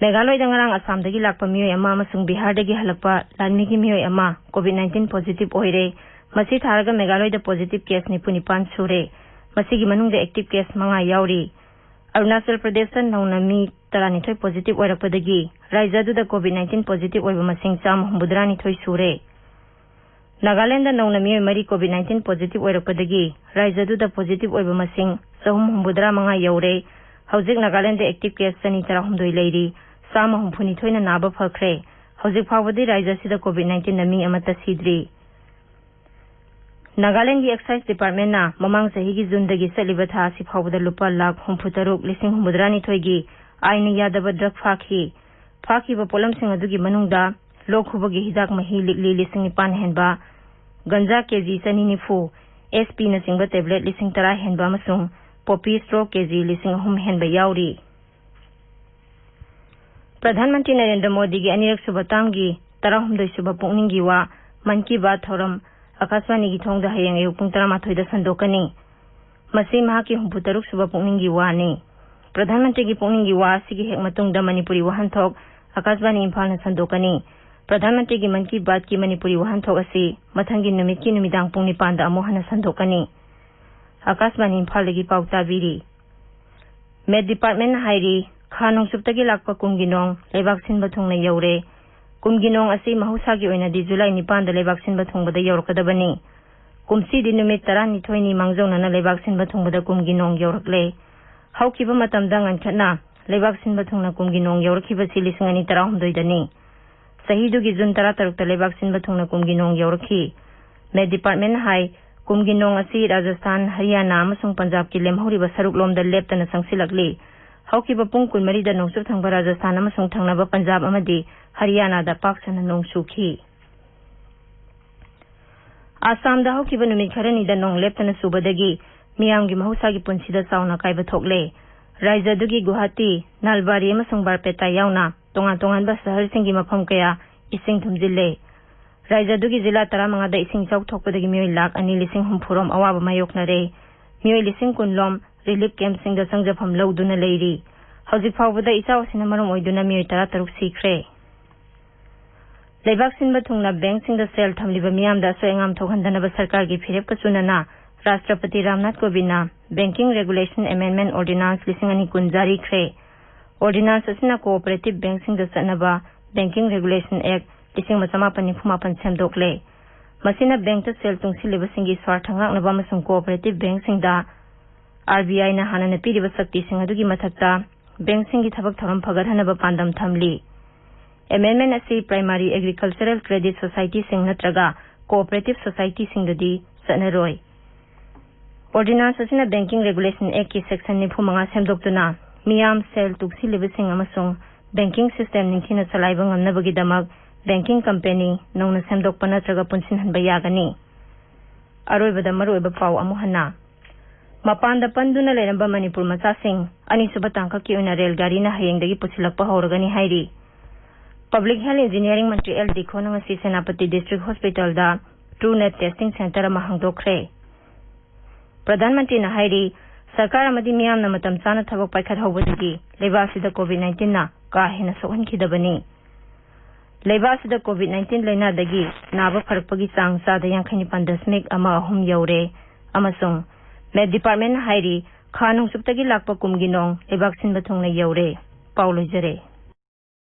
ꯃꯦꯘꯥꯂꯣꯏꯗ ꯉꯔꯥꯡ ꯑꯁꯥꯝꯗꯒꯤ ꯂꯥꯛꯄ ꯃꯤꯑꯣꯏ ꯑꯃ ꯑꯃꯁꯨꯡ ꯕꯤꯍꯥꯔꯗꯒꯤ ꯍꯜꯂꯛꯄ ꯂꯥꯟꯃꯤꯒꯤ ꯃꯤꯑꯣꯏ ꯑꯃ COVID nineteen positive ꯑꯣꯏꯔꯦ꯫ ꯃꯁꯤ ꯊꯥꯔꯒ ꯃꯦꯘꯥꯂꯣꯏꯗ positive case ꯅꯤꯐꯨ ꯅꯤꯄꯥꯟ ꯁꯨꯔꯦ꯫ ꯃꯁꯤꯒꯤ ꯃꯅꯨꯡꯗ active case ꯃꯉꯥ ꯌꯥꯎꯔꯤ꯫ ꯑꯔꯨꯅꯥꯆꯜ ꯄ꯭ꯔꯗꯦꯁꯇ ꯅꯧꯅ ꯃꯤ ꯇꯔꯥꯅꯤꯊꯣꯏ positive ꯑꯣꯏꯔꯛꯄꯗꯒꯤ ꯔꯥꯖ꯭ꯌ ꯑꯗꯨꯗ COVID nineteen positive ꯑꯣꯏꯕ ꯃꯁꯤꯡ ꯆꯥꯝꯃ ꯍꯨꯝꯐꯨꯇꯔꯥꯅꯤꯊꯣꯏ ꯁꯨꯔꯦ꯫ ꯅꯥꯒꯥꯂꯦꯟꯗ ꯅꯧꯅ ꯃꯤꯑꯣꯏ ꯃꯔꯤ COVID nineteen positive ꯑꯣꯏꯔꯛꯄꯗꯒꯤ ꯔꯥꯖ꯭ꯌ ꯑꯗꯨꯗ positive ꯑꯣꯏꯕ ꯃꯁꯤꯡ ꯆꯍꯨꯝ ꯍꯨꯝꯐꯨꯇꯔꯥ ꯃꯉꯥ ꯌꯧꯔꯦ꯫ ꯍꯧꯖꯤꯛ ꯅꯥꯒꯥꯂꯦꯟꯗ active case ꯆꯅꯤ ꯇꯔꯥꯍꯨꯝꯗꯣꯏ ꯂꯩꯔꯤ꯫ ꯆꯥꯝꯃ ꯍꯨꯝꯐꯨꯅꯤꯊꯣꯏꯅ ꯅꯥꯕ ꯐꯈ꯭ꯔꯦ꯫ ꯍꯧꯖꯤꯛ ꯐꯥꯎꯕꯗꯤ ꯔꯥꯖ꯭ꯌ ꯑꯁꯤꯗ COVID nineteenꯅ ꯃꯤ ꯑꯃꯠꯇ ꯁꯤꯗ꯭ꯔꯤ꯫ ꯅꯥꯒꯥꯂꯦꯟꯒꯤ Excise Departmentꯅ ꯃꯃꯥꯡ ꯆꯍꯤꯒꯤ ꯖꯨꯟꯗꯒꯤ ꯆꯠꯂꯤꯕ ꯊꯥ ꯑꯁꯤ ꯐꯥꯎꯕꯗ ꯂꯨꯄꯥ ꯂꯥꯈ ꯍꯨꯝꯐꯨꯇꯔꯨꯛ ꯂꯤꯁꯤꯡ ꯍꯨꯝꯐꯨꯇꯔꯥꯅꯤꯊꯣꯏꯒꯤ ꯑꯥꯏꯟꯅ ꯌꯥꯗꯕ drug ꯐꯥꯈꯤ꯫ ꯐꯥꯈꯤꯕ ꯄꯣꯠꯂꯝꯁꯤꯡ ꯑꯗꯨꯒꯤ ꯃꯅꯨꯡꯗ ꯂꯣꯛ ꯈꯨꯕꯒꯤ ꯍꯤꯗꯥꯛ ꯃꯍꯤ ꯂꯤꯛꯂꯤ ꯂꯤꯁꯤꯡ ꯅꯤꯄꯥꯟ ꯍꯦꯟꯕ, ꯒꯟꯖꯥ ꯀꯦꯖꯤ ꯆꯅꯤ ꯅꯤꯐꯨ, SPꯅꯆꯤꯡꯕ tablet ꯂꯤꯁꯤꯡ ꯇꯔꯥ ꯍꯦꯟꯕ ꯑꯃꯁꯨꯡ poppy straw ꯀꯦꯖꯤ ꯂꯤꯁꯤꯡ ꯑꯍꯨꯝ ꯍꯦꯟꯕ ꯌꯥꯎꯔꯤ꯫ ꯄ꯭ꯔꯙꯥꯟ ꯃꯟꯇ꯭ꯔꯤ ꯅꯔꯦꯟꯗ꯭ꯔ ꯃꯣꯗꯤꯒꯤ ꯑꯅꯤꯔꯛ ꯁꯨꯕ ꯇꯥꯝꯒꯤ ꯇꯔꯥꯍꯨꯝꯗꯣꯏ ꯁꯨꯕ ꯄꯨꯛꯅꯤꯡꯒꯤ ꯋꯥ ꯃꯟ ꯀꯤ ꯕꯥꯠ ꯊꯧꯔꯝ ꯑꯀꯥꯁꯕꯥꯅꯤꯒꯤ ꯊꯣꯡꯗ ꯍꯌꯦꯡ ꯑꯌꯨꯛ ꯄꯨꯡ ꯇꯔꯥꯃꯥꯊꯣꯏꯗ ꯁꯟꯗꯣꯛꯀꯅꯤ꯫ ꯃꯁꯤ ꯃꯍꯥꯛꯀꯤ ꯍꯨꯝꯐꯨꯇꯔꯨꯛ ꯁꯨꯕ ꯄꯨꯛꯅꯤꯡꯒꯤ ꯋꯥꯅꯤ꯫ ꯄ꯭ꯔꯙꯥꯟ ꯃꯟꯇ꯭ꯔꯤꯒꯤ ꯄꯨꯛꯅꯤꯡꯒꯤ ꯋꯥ ꯑꯁꯤꯒꯤ ꯍꯦꯛ ꯃꯇꯨꯡꯗ ꯃꯅꯤꯄꯨꯔꯤ ꯋꯥꯍꯟꯊꯣꯛ ꯑꯀꯥꯁꯕꯥꯅꯤ ꯏꯝꯐꯥꯜꯅ ꯁꯟꯗꯣꯛꯀꯅꯤ꯫ ꯄ꯭ꯔꯙꯥꯟ ꯃꯟꯇ꯭ꯔꯤꯒꯤ ꯃꯟ ꯀꯤ ꯕꯥꯠꯀꯤ ꯃꯅꯤꯄꯨꯔꯤ ꯋꯥꯍꯟꯊꯣꯛ ꯑꯁꯤ ꯃꯊꯪꯒꯤ ꯅꯨꯃꯤꯠꯀꯤ ꯅꯨꯃꯤꯗꯥꯡ ꯄꯨꯡ ꯅꯤꯄꯥꯟꯗ ꯑꯃꯨꯛ ꯍꯟꯅ ꯁꯟꯗꯣꯛꯀꯅꯤ꯫ ꯑꯀꯥꯁꯕꯥꯅꯤ ꯏꯝꯐꯥꯜꯗꯒꯤ ꯄꯥꯎ ꯇꯥꯕꯤꯔꯤ꯫ Met Departmentꯅ ꯍꯥꯏꯔꯤ, ꯈꯥ ꯅꯣꯡꯆꯨꯞꯇꯒꯤ ꯂꯥꯛꯄ ꯀꯨꯝꯒꯤ ꯅꯣꯡ ꯂꯩꯕꯥꯛ ꯁꯤꯟꯕ ꯊꯨꯡꯅ ꯌꯧꯔꯦ꯫ ꯀꯨꯝꯒꯤ ꯅꯣꯡ ꯑꯁꯤ ꯃꯍꯧꯁꯥꯒꯤ ꯑꯣꯏꯅꯗꯤ ꯖꯨꯂꯥꯏ ꯅꯤꯄꯥꯟꯗ ꯂꯩꯕꯥꯛ ꯁꯤꯟꯕ ꯊꯨꯡꯕꯗ ꯌꯧꯔꯛꯀꯗꯕꯅꯤ꯫ ꯀꯨꯝꯁꯤꯗꯤ ꯅꯨꯃꯤꯠ ꯇꯔꯥꯅꯤꯊꯣꯏꯅꯤ ꯃꯥꯡꯖꯧꯅꯅ ꯂꯩꯕꯥꯛ ꯁꯤꯟꯕ ꯊꯨꯡꯕꯗ ꯀꯨꯝꯒꯤ ꯅꯣꯡ ꯌꯧꯔꯛꯂꯦ꯫ ꯍꯧꯈꯤꯕ ꯃꯇꯝꯗ ꯉꯟꯈꯠꯅ ꯂꯩꯕꯥꯛ ꯁꯤꯟꯕ ꯊꯨꯡꯅ ꯀꯨꯝꯒꯤ ꯅꯣꯡ ꯌꯧꯔꯛꯈꯤꯕꯁꯤ ꯂꯤꯁꯤꯡ ꯑꯅꯤ ꯇꯔꯥꯍꯨꯝꯗꯣꯏꯗꯅꯤ꯫ ꯆꯍꯤꯗꯨꯒꯤ ꯖꯨꯟ ꯇꯔꯥꯇꯔꯨꯛꯇ ꯂꯩꯕꯥꯛ ꯁꯤꯟꯕ ꯊꯨꯡꯅ ꯀꯨꯝꯒꯤ ꯅꯣꯡ ꯌꯧꯔꯛꯈꯤ꯫ ꯃꯦꯠ ꯗꯤꯄꯥꯔꯠꯃꯦꯟꯅ ꯍꯥꯏ, ꯀꯨꯝꯒꯤ ꯅꯣꯡ ꯑꯁꯤ ꯔꯥꯖꯁꯊꯥꯟ, ꯍꯔꯤꯌꯥꯅꯥ ꯑꯃꯁꯨꯡ ꯄꯟꯖꯥꯕꯀꯤ ꯂꯦꯝꯍꯧꯔꯤꯕ ꯁꯔꯨꯛꯂꯣꯝꯗ ꯂꯦꯞꯇꯅ ꯆꯪꯁꯤꯜꯂꯛꯂꯤ꯫ ꯍꯧꯈꯤꯕ ꯄꯨꯡ ꯀꯨꯟꯃꯔꯤꯗ ꯅꯣꯡꯆꯨꯞ ꯊꯪꯕ ꯔꯥꯖꯁꯊꯥꯟ ꯑꯃꯁꯨꯡ ꯊꯪꯅꯕ ꯄꯟꯖꯥꯕ ꯑꯃꯗꯤ ꯍꯔꯤꯌꯥꯅꯥꯗ ꯄꯥꯛ ꯁꯟꯅ ꯅꯣꯡ ꯆꯨꯈꯤ꯫ ꯑꯁꯥꯝꯗ ꯍꯧꯈꯤꯕ ꯅꯨꯃꯤꯠ ꯈꯔꯅꯤꯗ ꯅꯣꯡ ꯂꯦꯞꯇꯅ ꯆꯨꯕꯗꯒꯤ ꯃꯤꯌꯥꯝꯒꯤ ꯃꯍꯧꯁꯥꯒꯤ ꯄꯨꯟꯁꯤꯗ ꯆꯥꯎꯅ ꯑꯀꯥꯏꯕ ꯊꯣꯛꯂꯦ꯫ ꯔꯥꯖ꯭ꯌ ꯑꯗꯨꯒꯤ ꯒꯨꯋꯥꯍꯥꯇꯤ, ꯅꯥꯜꯕꯥꯔꯤ ꯑꯃꯁꯨꯡ ꯕꯥꯔꯄꯦꯇꯥ ꯌꯥꯎꯅ ꯇꯣꯉꯥꯟ ꯇꯣꯉꯥꯟꯕ ꯁꯍꯔꯁꯤꯡꯒꯤ ꯃꯐꯝ ꯀꯌꯥ ꯏꯁꯤꯡ ꯊꯨꯝꯖꯤꯜꯂꯦ꯫ ꯔꯥꯖ꯭ꯌ ꯑꯗꯨꯒꯤ ꯖꯤꯂꯥ ꯇꯔꯥꯃꯉꯥꯗ ꯏꯁꯤꯡ ꯏꯆꯥꯎ ꯊꯣꯛꯄꯗꯒꯤ ꯃꯤꯑꯣꯏ ꯂꯥꯈ ꯑꯅꯤ ꯂꯤꯁꯤꯡ ꯍꯨꯝꯐꯨꯔꯣꯝ ꯑꯋꯥꯕ ꯃꯥꯌꯣꯛꯅꯔꯦ꯫ ꯃꯤꯑꯣꯏ ꯂꯤꯁꯤꯡ ꯀꯨꯟꯂꯣꯝ ꯔꯤꯂꯤꯐ ꯀꯦꯝꯞꯁꯤꯡꯗ ꯆꯪꯖꯐꯝ ꯂꯧꯗꯨꯅ ꯂꯩꯔꯤ꯫ ꯍꯧꯖꯤꯛ ꯐꯥꯎꯕꯗ ꯏꯆꯥꯎ ꯑꯁꯤꯅ ꯃꯔꯝ ꯑꯣꯏꯗꯨꯅ ꯃꯤꯑꯣꯏ ꯇꯔꯥꯇꯔꯨꯛ ꯁꯤꯈ꯭ꯔꯦ꯫ ꯂꯩꯕꯥꯛ ꯁꯤꯟꯕ ꯊꯨꯡꯅ ꯕꯦꯡꯛꯁꯤꯡꯗ ꯁꯦꯜ ꯊꯝꯂꯤꯕ ꯃꯤꯌꯥꯝꯗ ꯑꯁꯣꯏ ꯑꯉꯥꯝ ꯊꯣꯛꯍꯟꯗꯅꯕ ꯁꯔꯀꯥꯔꯒꯤ ꯐꯤꯔꯦꯞꯀ ꯆꯨꯅꯅ ꯔꯥꯁꯇ꯭ꯔꯄꯇꯤ Ramnath ꯀꯣꯕꯤꯟꯗꯅ Banking Regulation Amendment Ordinance ꯂꯤꯁꯤꯡ ꯑꯅꯤ ꯀꯨꯟ ꯖꯥꯔꯤꯈ꯭ꯔꯦ꯫ Ordinance ꯑꯁꯤꯅ ꯀꯣꯑꯣꯄꯔꯦꯇꯤꯚ ꯕꯦꯡꯛꯁꯤꯡꯗ ꯆꯠꯅꯕ Banking Regulation Act ꯂꯤꯁꯤꯡ ꯑꯃ ꯆꯃꯥꯄꯟ ꯅꯤꯐꯨ ꯃꯥꯄꯟ ꯁꯦꯝꯗꯣꯛꯂꯦ꯫ ꯃꯁꯤꯅ ꯕꯦꯡꯛꯇ ꯁꯦꯜ ꯇꯨꯡꯁꯤꯜꯂꯤꯕꯁꯤꯡꯒꯤ ꯁ꯭ꯋꯥꯔꯊ ꯉꯥꯛꯅꯕ ꯑꯃꯁꯨꯡ ꯀꯣꯑꯣꯄꯔꯦꯇꯤꯚ ꯕꯦꯡꯛꯁꯤꯡꯗ RBIꯅ ꯍꯥꯟꯅꯅ ꯄꯤꯔꯤꯕ ꯁꯛꯇꯤꯁꯤꯡ ꯑꯗꯨꯒꯤ ꯃꯊꯛꯇ ꯕꯦꯡꯛꯁꯤꯡꯒꯤ ꯊꯕꯛ ꯊꯧꯔꯝ ꯐꯒꯠꯍꯟꯅꯕ ꯄꯥꯟꯗꯝ ꯊꯝꯂꯤ꯫ Amendment ꯑꯁꯤ Primary Agricultural Credit Societyꯁꯤꯡ ꯅꯠꯇ꯭ꯔꯒ Cooperative Societyꯁꯤꯡꯗꯗꯤ ꯆꯠꯅꯔꯣꯏ꯫ Ordinance ꯑꯁꯤꯅ Banking Regulation Actꯀꯤ section ꯅꯤꯐꯨ ꯃꯉꯥ ꯁꯦꯝꯗꯣꯛꯇꯨꯅ ꯃꯤꯌꯥꯝ ꯁꯦꯜ ꯇꯨꯡꯁꯤꯜꯂꯤꯕꯁꯤꯡ ꯑꯃꯁꯨꯡ banking system ꯅꯤꯡꯊꯤꯅ ꯆꯂꯥꯏꯕ ꯉꯝꯅꯕꯒꯤꯗꯃꯛ banking company ꯅꯧꯅ ꯁꯦꯝꯗꯣꯛꯄ ꯅꯠꯇ꯭ꯔꯒ ꯄꯨꯟꯁꯤꯟꯍꯟꯕ ꯌꯥꯒꯅꯤ꯫ ꯑꯔꯣꯏꯕꯗ ꯃꯔꯨꯑꯣꯏꯕ ꯄꯥꯎ ꯑꯃꯨꯛ ꯍꯟꯅ꯫ ꯃꯄꯥꯟꯗ ꯄꯟꯗꯨꯅ ꯂꯩꯔꯝꯕ ꯃꯅꯤꯄꯨꯔ ꯃꯆꯥꯁꯤꯡ ꯑꯅꯤꯁꯨꯕ ꯇꯥꯡꯀꯛꯀꯤ ꯑꯣꯏꯅ ꯔꯦꯜ ꯒꯥꯔꯤꯅ ꯍꯌꯦꯡꯗꯒꯤ ꯄꯨꯁꯤꯜꯂꯛꯄ ꯍꯧꯔꯒꯅꯤ ꯍꯥꯏꯔꯤ꯫ Public Health Engineering ꯃꯟꯇ꯭ꯔꯤ ꯑꯦꯜ ꯗꯤꯈꯣꯅ ꯉꯁꯤ Senapati District Hospitalꯗ TrueNat testing centre ꯑꯃ ꯍꯥꯡꯗꯣꯛꯈ꯭ꯔꯦ꯫ ꯄ꯭ꯔꯙꯥꯟ ꯃꯟꯇ꯭ꯔꯤꯅ ꯍꯥꯏꯔꯤ, ꯁꯔꯀꯥꯔ ꯑꯃꯗꯤ ꯃꯤꯌꯥꯝꯅ ꯃꯇꯝ ꯆꯥꯅ ꯊꯕꯛ ꯄꯥꯏꯈꯠꯍꯧꯕꯗꯒꯤ ꯂꯩꯕꯥꯛ ꯑꯁꯤꯗ COVID nineteenꯅ ꯀꯥ ꯍꯦꯟꯅ ꯁꯣꯛꯍꯟꯈꯤꯗꯕꯅꯤ꯫ ꯂꯩꯕꯥꯛ ꯑꯁꯤꯗ COVID nineteen ꯂꯥꯏꯅꯥꯗꯒꯤ ꯅꯥꯕ ꯐꯔꯛꯄꯒꯤ ꯆꯥꯡ ꯆꯥꯗ ꯌꯥꯡꯈꯩ ꯅꯤꯄꯥꯟ ꯗꯁꯃꯤꯛ ꯑꯃ ꯑꯍꯨꯝ ꯌꯧꯔꯦ ꯑꯃꯁꯨꯡ ꯃꯦꯠ ꯗꯤꯄꯥꯔꯠꯃꯦꯟꯅ ꯍꯥꯏꯔꯤ, ꯈꯥ ꯅꯣꯡꯆꯨꯞꯇꯒꯤ ꯂꯥꯛꯄ ꯀꯨꯝꯒꯤ ꯅꯣꯡ ꯂꯩꯕꯥꯛ ꯁꯤꯟꯕ ꯊꯨꯡꯅ ꯌꯧꯔꯦ꯫ ꯄꯥꯎ ꯂꯣꯏꯖꯔꯦ꯫